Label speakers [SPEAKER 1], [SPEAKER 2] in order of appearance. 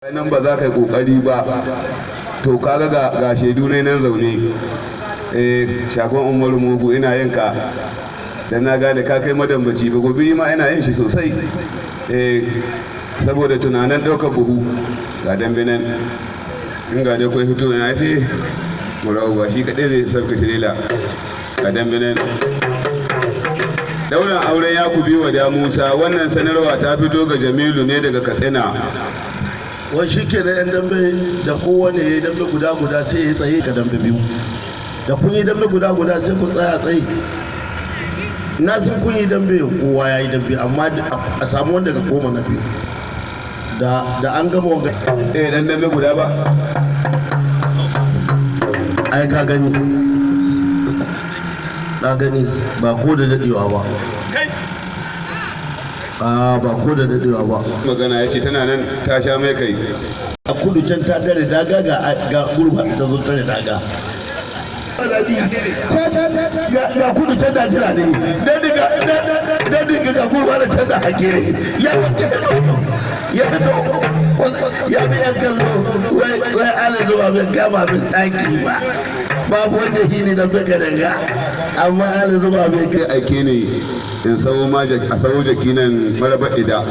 [SPEAKER 1] Nan ba za ka yi kokari ba. To kaga ga shaidu ne nan zaune. Eh, Shakon Umaru Mugu, ina yin ka dan na gane ka kai madambaci ba. Gobe ma ina yin shi sosai, eh, saboda tunanin ɗaukar buhu. Ga dambe nan, in ga dai kai fito ina sai murau ba shi kaɗai zai sauke tirela. Ga dambe nan, daular auren Yakubi wa Musa. Wannan sanarwa ta fito ga Jamilu ne daga Katsina.
[SPEAKER 2] Wai shi ke na 'yan dambe da kowane ya yi dambe guda guda sai ya tsaye ka dambe biyu. Da kun yi dambe guda guda sai ku tsaya tsaye. Na san kun yi dambe, kowa ya yi dambe, amma a samu wanda ka koma na biyu da an gama wanga.
[SPEAKER 1] Eh, dan dambe guda ba.
[SPEAKER 2] Ai ka gani, ka gani, ba ko da dadewa ba, a ba ko da dadewa ba.
[SPEAKER 1] Magana ya ce tana nan ta sha mai kai.
[SPEAKER 2] A kudu can ta tare daga, ga gurba ta zo tare daga. Ga kudu can da jira ne dan diga, ga gurba da can da hakere ya ya fito ya bi yan kallo. Wai ana zuwa bai kama bin daki ba, babu wanda shi ne da fika daga, amma ana zuwa bai
[SPEAKER 1] Kai aike ne in sawo ma a sawo jaki nan maraba ida.